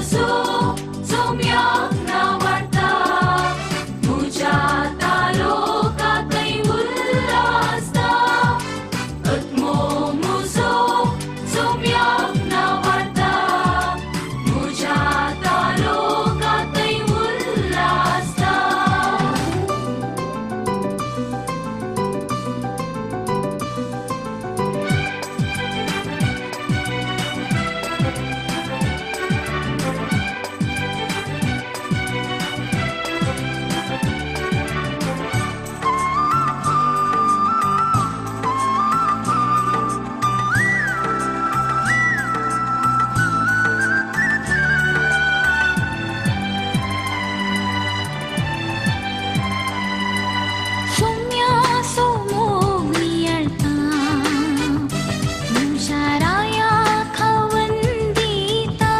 मुजो सोम्याक नावाडता मुज्या तालोकांतय उल्लासता आत्मो मुजो सोम्याक नावाडता मुज्या तालोकांतय उल्लासता. सोम्या सोमो नियळता मुज्या राया खावन दिता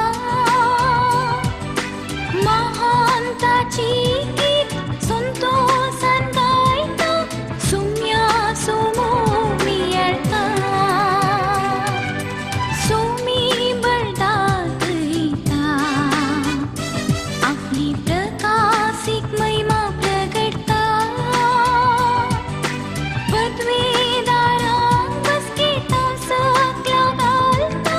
महान ताची गीत संतोसान गायता सोम्या सोमो नियळता सोमी बळदाकयता आपली प्रकाशीक महिमा प्रगटता पदवीदारांक बसकेता सकला घालता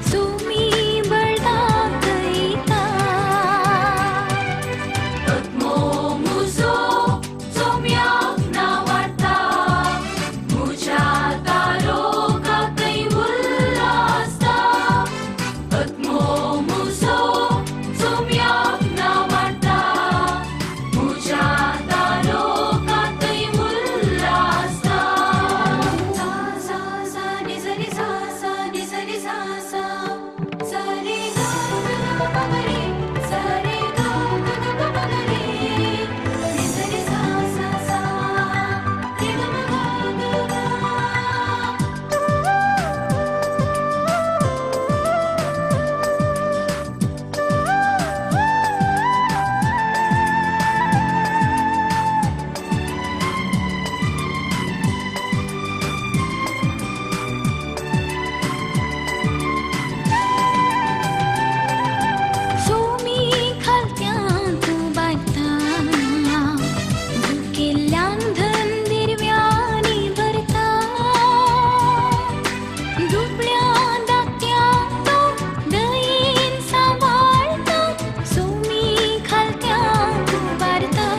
सुमी बळदाकयता. आत्मो मुजो सोम्याक नावाडता मुज्या तालोकांतय उल्लासता आत्मो मुजो सोम्याक नावाडता मुज्या तालोकांतय उल्लासता. सा सा सा नि सा नि सा सा नि सा नि सा सा सा रे गा ग ग प प रे सा रे गा ग ग प प ग रे नि सा नि सा सा सा रे ग म ग ग ग. सोमी खालत्यांत उबारता दुखेल्ल्यान धन दिरव्यांनी भरता दुबळ्या दाखत्यांक तो दयेन सांबाळता सोमी खालत्यांक उबारता.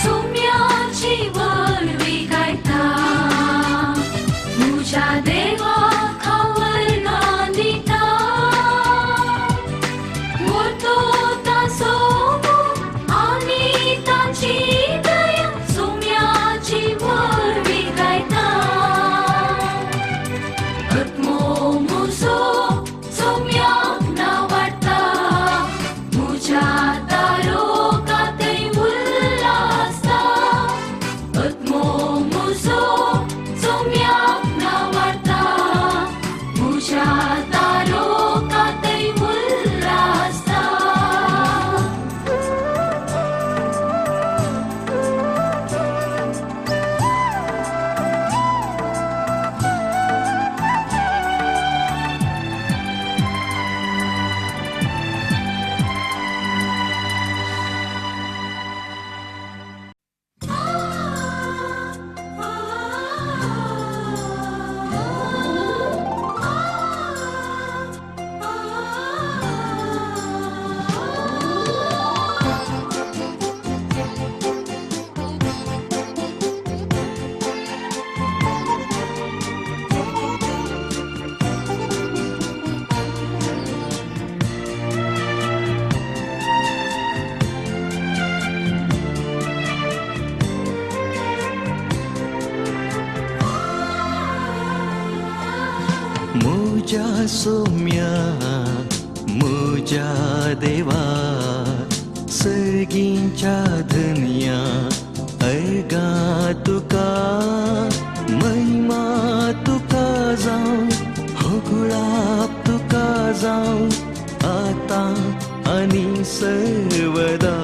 सोम्याची वळवी गायता मुज्या देवा खबर ना दिता मोरतो तासो आनी ताची दया सोम्याची वळवी गायता. आत्मो मुजो सोम्याक नावाडता मुज्या तालोकांतय उल्लासता आत्मो मुजो सोम्याक नावाडता मुज्या तालोकांतय उल्लासता. मुज्या सोम्या मुज्या देवा सर्गींच्या धनया अर्गा तुका महिमा तुका जावं होगुळाप तुका जावं आतां आनी सर्वदा.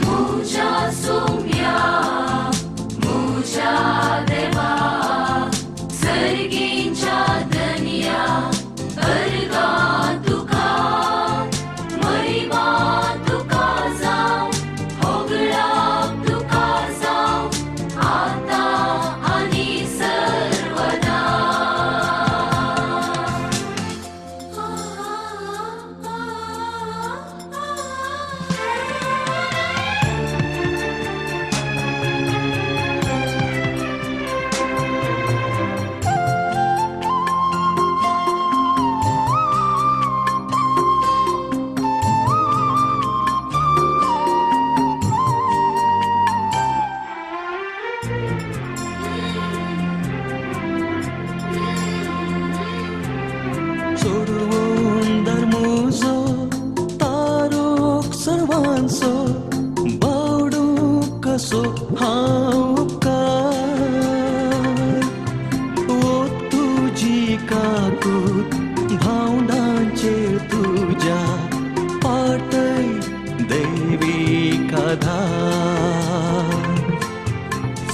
मुज्या सोम्या मुज्या देवा सर्गींच्या धनया सर्वांचो बावडूं कसो हांव उपकार. ओ तुजी काकूत भावनांचेर तुज्या पाटय दैवीक आधार.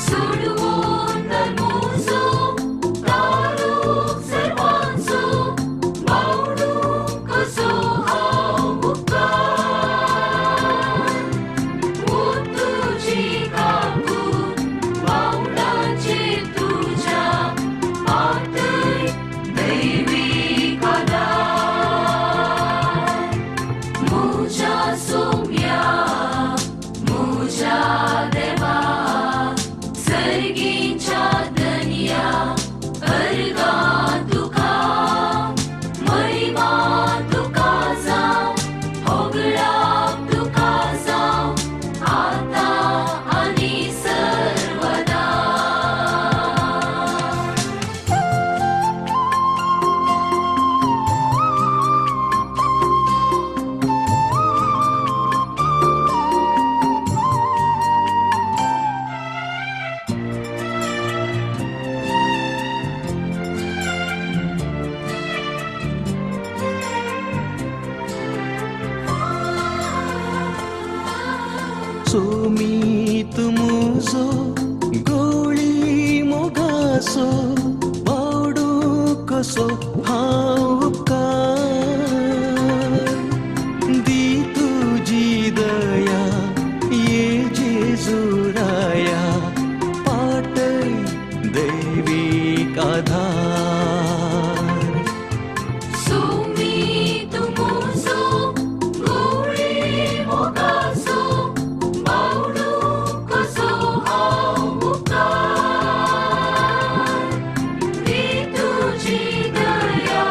सोडवून म्हजो तारूक सर्वांचो बावडूं कसो हांव उपकार. ओ तुजी काकूत बावडाचेर तुज्या पाटय दैवीक आदार. म्हज्या सोम्या म्हज्या देवा सर्गीच्या दनया अर्गां तुका महिमा तुका जावं होगडाप तुका जावं आतां आनी सर्वदा. सोमीत मुजो गोळी मोगासो बावडूं कसो हांव उपकार. दी तुजी दया ये जेजुराया पाटय दैवीक आधार. सुमीत मुजो गोळी मोगासो बावडूं कसो हांव उपकार. दी तुजी दया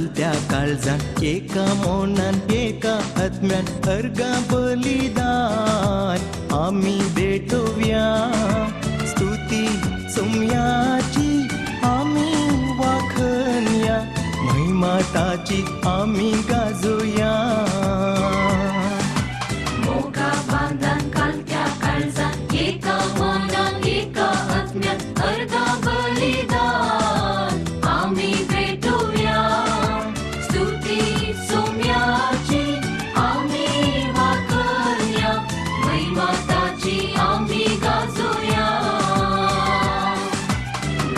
कालत्या काळजान एका मनान एका आत्म्यान अर्गां बलिदान आमी भेटोवया. स्तुती सोम्याची आमी वाखनया, महिमा ताची आमी गाजोया. मोगा बांदान कालत्या काळजान एका मनान एका आत्म्यान अर्गा बलिदान आमी भेटूया. स्तुती सोम्याची आमी वाखनया, महिमा ताची आमी गाजोया.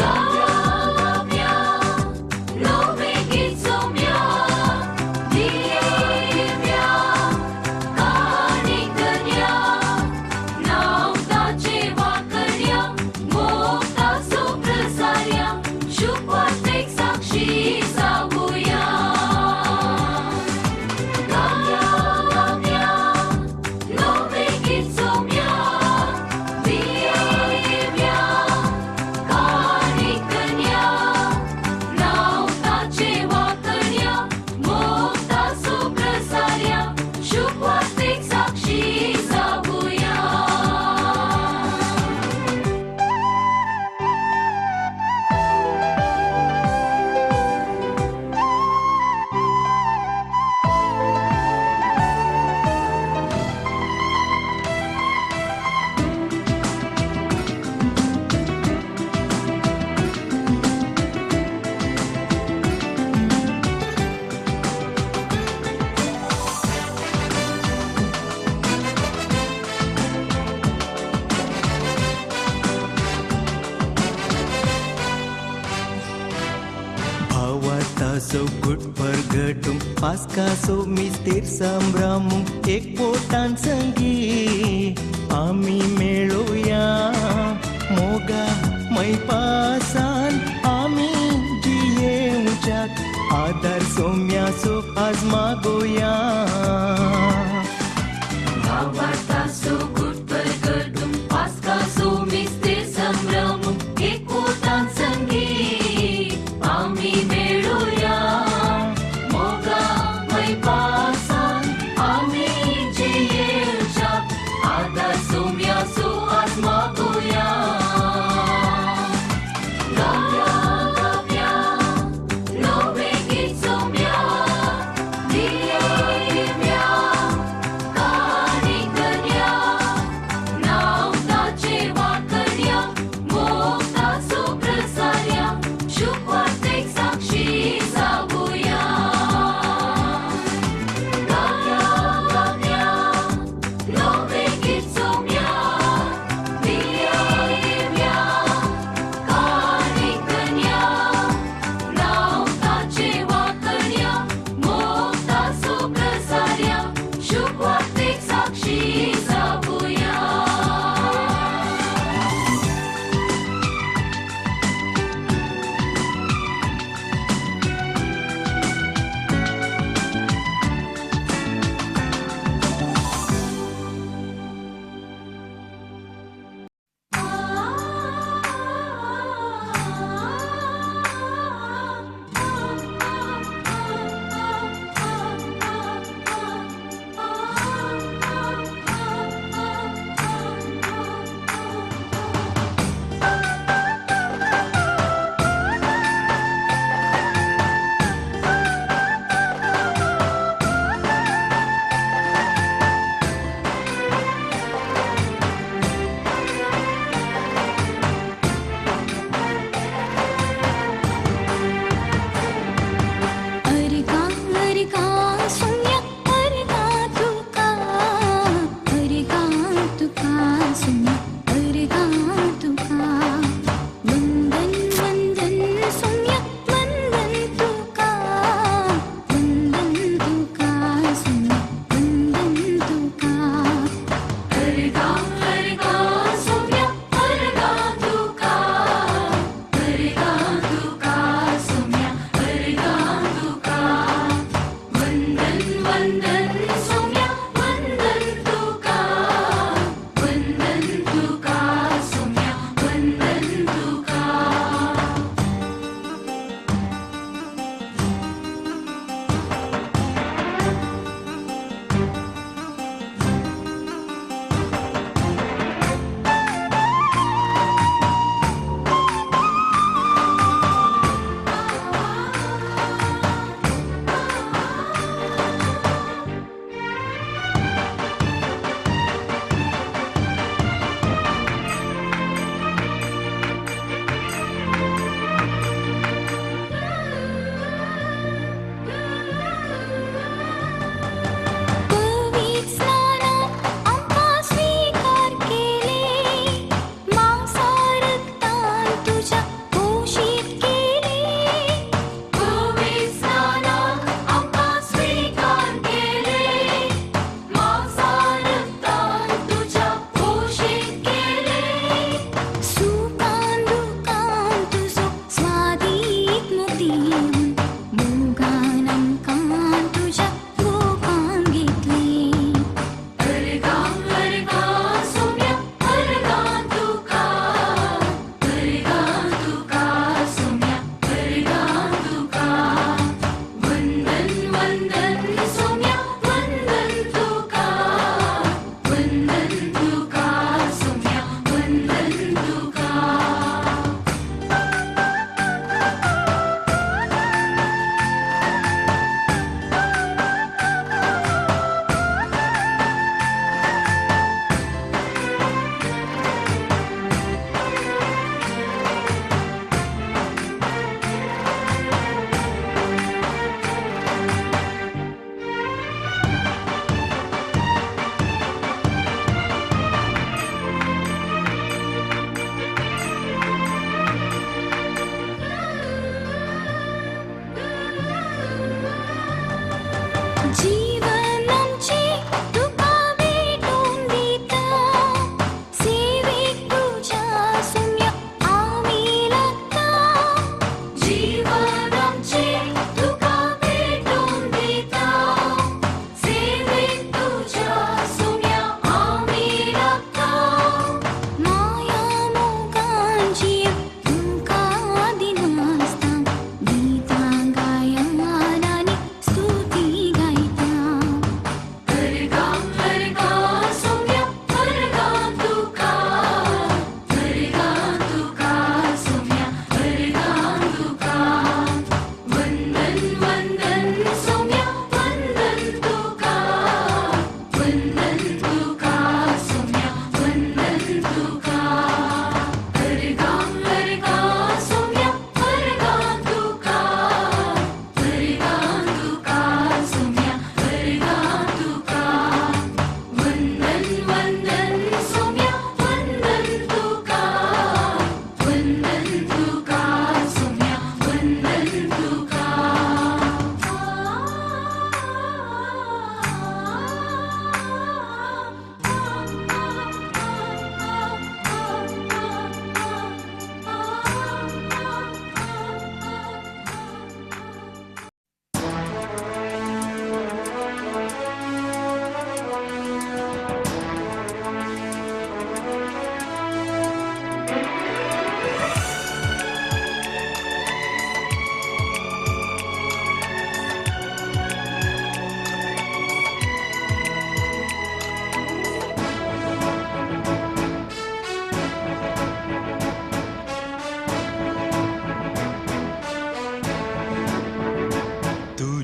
गाव्या नवे गीत सोम्या, दिव्या काणिकन्या, नाव ताचे वाकड्या, मोगतासो प्रसार्या, शुभवार्तेक साक्षी जावया. गाव्या गाव्या नवे गीत सोम्या, दिव्या काणिकन्या, नाव ताचे वाकड्या, मोगतासो प्रसार्या, शुभवार्तेक साक्षी जावया. भावार्थाचो घुटभर घटूंक पास्काचो मिस्तेर संभ्रमूंक एक पोटान संगी आमी मेळोया. मोगा मैपासान आमी जियेवच्याक आदार सोम्याचो आज मागोया. भावार्थाचो घुटभर घटूंक पास्काचो मिस्तेर संभ्रमूंक एकवटान संगी आमी मेळुया. मोगा मैपासान आमी जियेवच्याक आदार सोम्याचो आज मागोया. गाव्या गाव्या नवे गीत सोम्या, दिव्या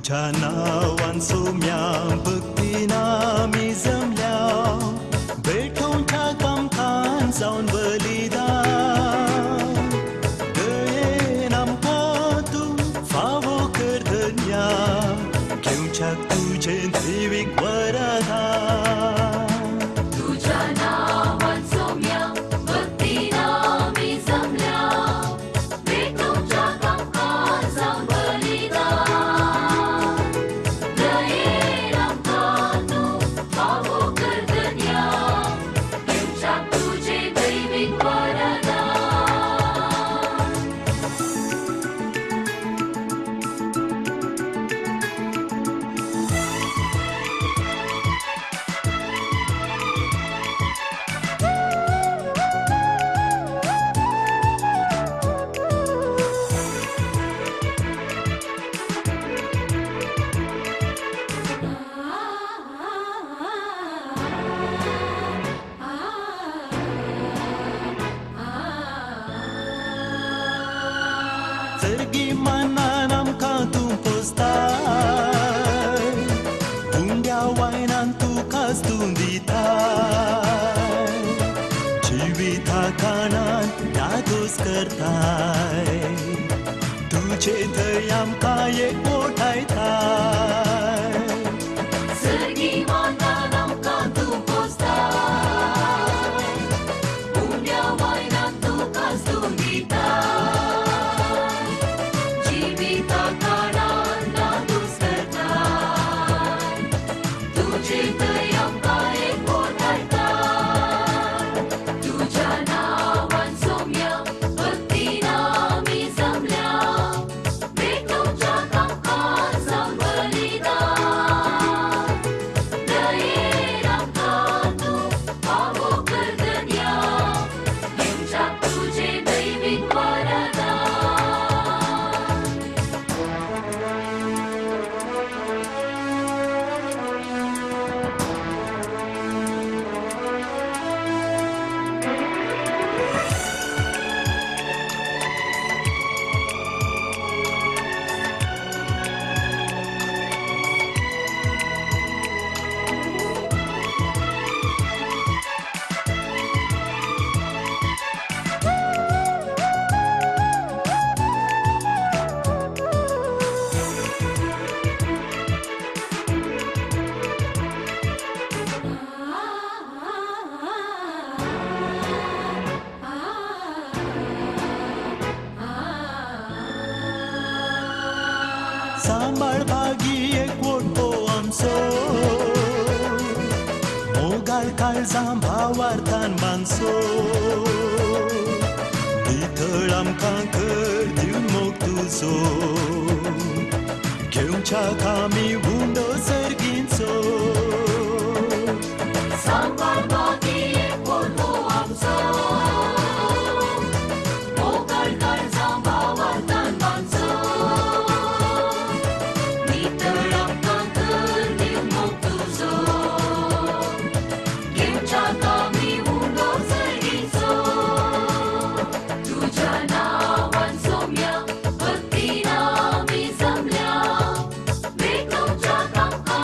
तुझ्या नांवान सोम्या भक्तीन आमी जमल्या, भेटोवच्या कामखान जावन बलिदान. दयेन आमकां तूं फावो कर धन्या, घेवच्याक तुजें देवीक वरदान. तुझ्या नांवान सोम्या भक्तीन आमी जमल्या, भेटोवच्या कामकान जावन बलिदान. दयेन आमकां तूं फावो कर धन्या, घेवच्याक तुजें दैवीक वरदान. सर्गी मनान आमकां तूं पोसताय, गुंड्या वायनान तुका तूं दिताय, जिविता काणान दादोस करताय, तुजे थंय आमकां एकवटायताय. सर्गी मानान आमकां तूं पोसताय, उण्या वायनान तुका तूं दिताय, जिविता काणान दादूस करताय, तुजे थंय आमकां एकवटायताय. तुज्या नांवान सोम्या भक्तीन आमी जमल्या, भेटोवच्या कामकान जावन बलिदान. दयेन आमकां तूं फावो कर धन्या, घेवच्याक तुजें दैवीक वरदान. सांबाळ भागी एकवटो आमचो, मोगाळ काळजां भावार्थान बांदचो, नितळ आमकां कर दिवन मोग तुजो, घेवच्याक आमी उंडो सर्गींचो. सांबाळ बागी एकवटो आमचो, मोगाळ काळजां भावार्थान बांदचो, नितळ आमकां कर दिवन मोग तुजो, घेवच्याक आमी उंडो सर्गीचो. तुज्या नांवान सोम्या भक्तीन आमी जमल्या, भेटोवच्या कामकान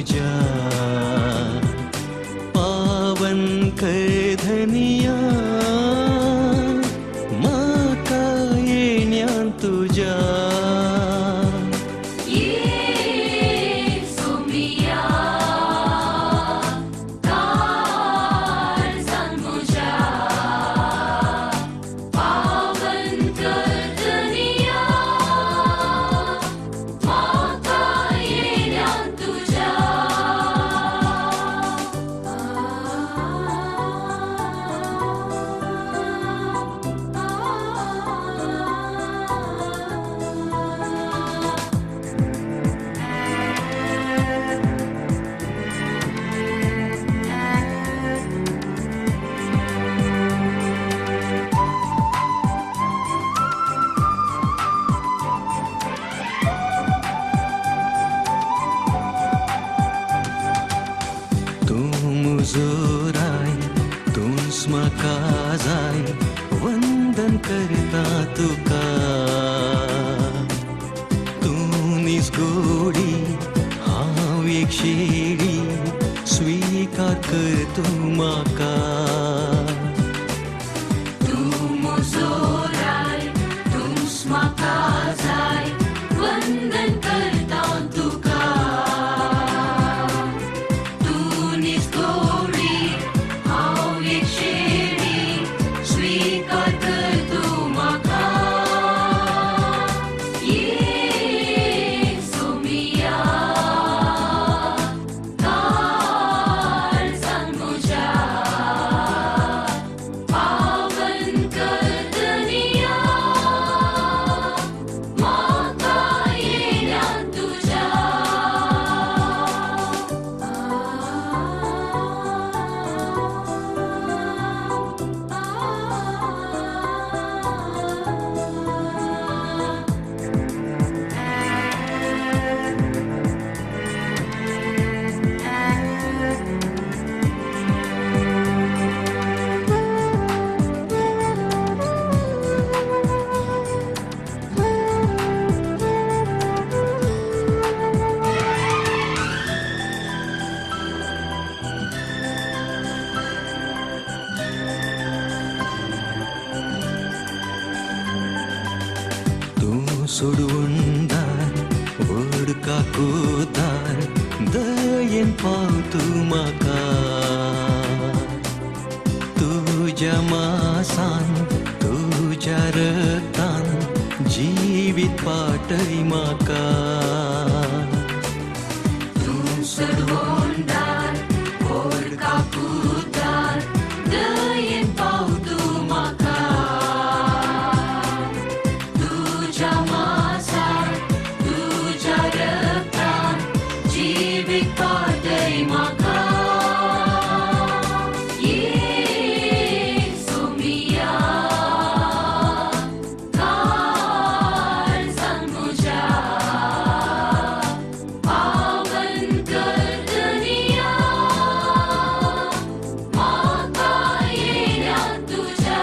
म्हज्या, पावन कर धनिया म्हाका येण्यान तुज्या. ये सोमिया काळजान म्हज्या, पावन कर धनिया म्हाका येण्यान तुज्या. तूं म्हजो राय, तूंच म्हाका जाय, वंदन करता तुका. तूं नीज गोडी, हांव एक शेळी, स्विकार कर तूं म्हाका. तूं म्हजो राय, तूंच म्हाका जाय, वंदन करता तुका. तूं नीज गोडी, हांव एक शेळी, स्विकार कर तूं म्हाका. ये सोमिया काळजान म्हज्या, पावन कर धनिया म्हाका येण्यान तुज्या. तूं सोडवणदार, व्हड काकुदार, दयेन पाव तूं म्हाका. तुज्या मासान, तुज्या रक्तान जिवीत पाटय म्हाका. तूं सोडवणदार, व्हड काकुदार, दयेन पाव तूं म्हाका. तुज्या मासान, तुज्या रक्तान जिवीत पाटय म्हाका. ये सोमिया काळजान म्हज्या, पावन कर धनिया म्हाका येण्यान तुज्या.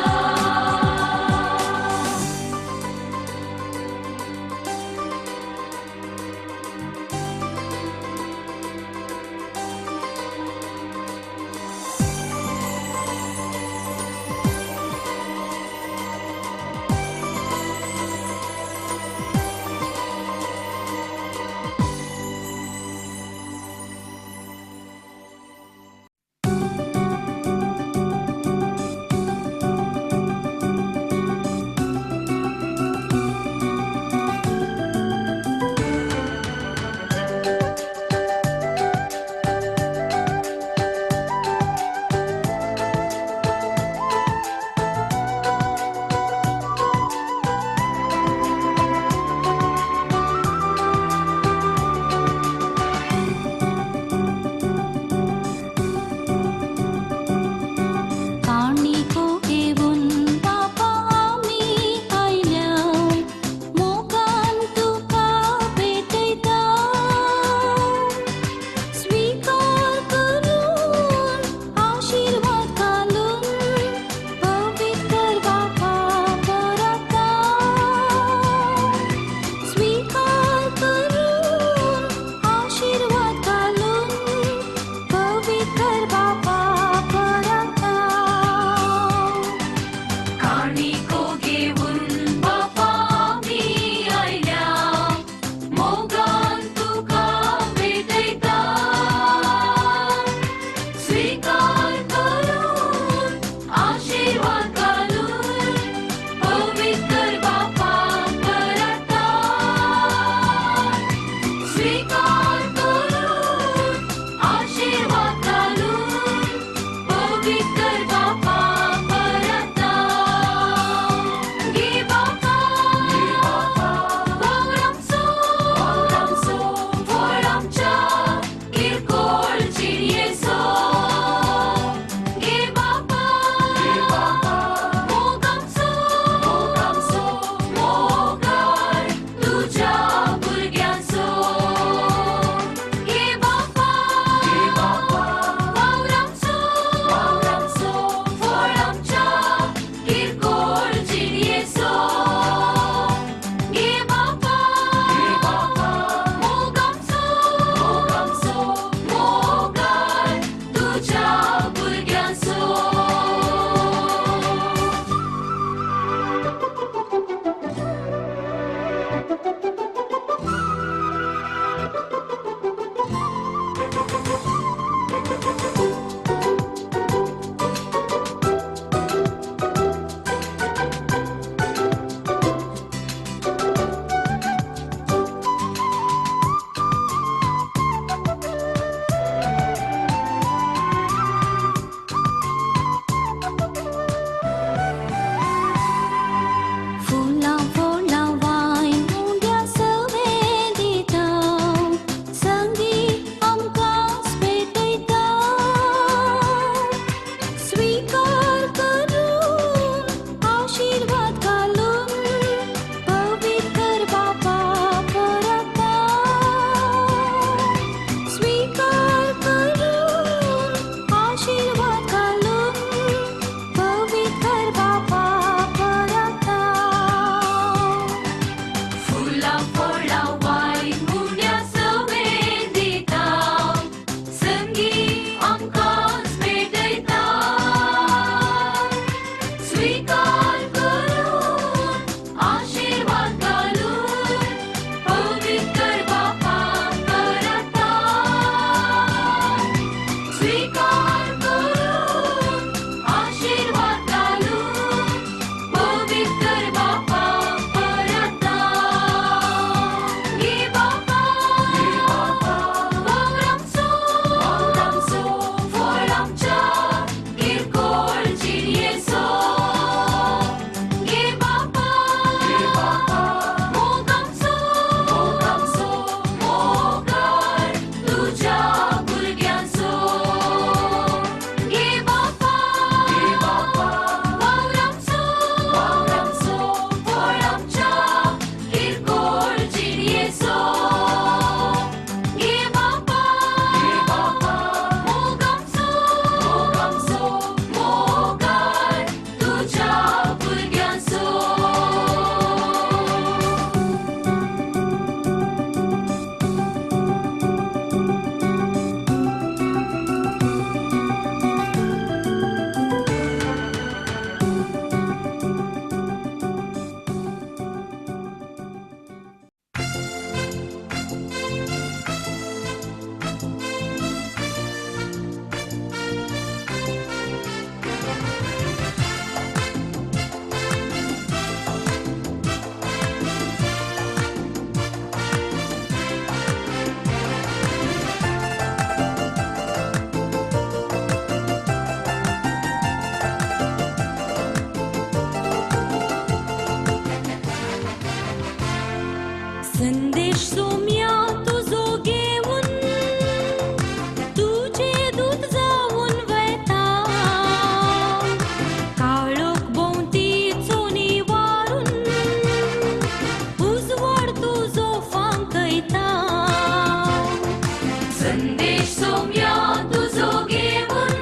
सोम्या तुजो घेवन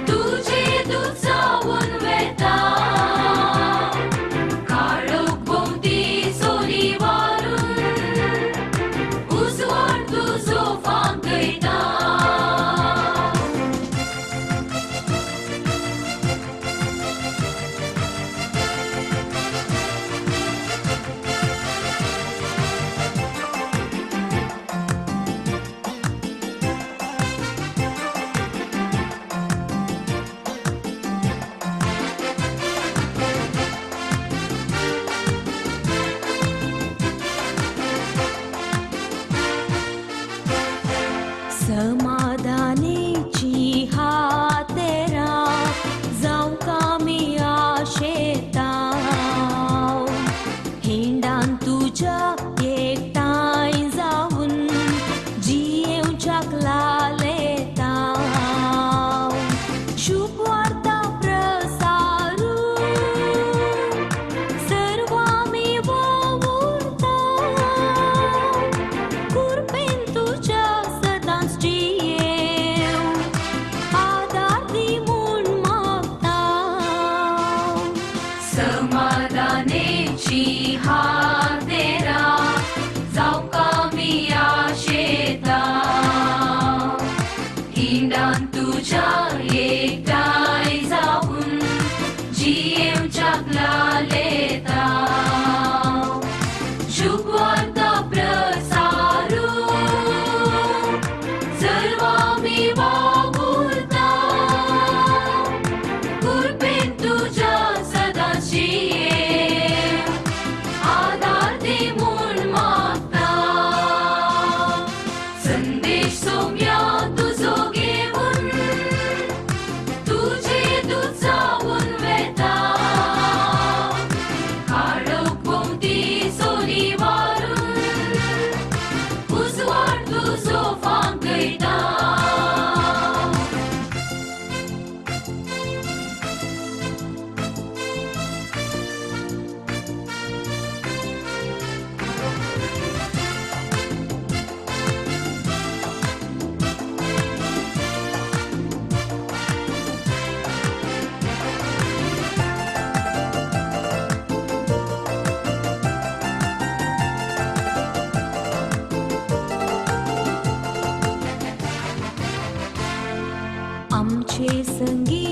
तुजे दूत जावन वेता. काळोख भोंवती सोली वारून उजवाड तुजो फांकयता. समाधानेची हातेरा जावं कामी आशेता, हिंडान तुज्या एकठांय जावन जियेवच्याक लालेता. शुभवार्ता प्रसारू सर्वामी वावुरता, कृपेन तुज्या सदांच जियेव आदार दी म्हूण मागता. समाधानेची हातेरा जावं कामी आशेता, हिंडान तुज्या एकठांय जावन जियेवच्याक लालेता. शुभवार्ता प्रसारू सर्वामी वावुरता, कृपेन तुज्या सदांच जियेव आदार दी म्हूण मागता. संदेश सोम्या तुजो घेवन तुजे दूत जावन वेता. काळोख भोंवती सोली वारून उजवाड तुजो फांकयता. आमचे संगी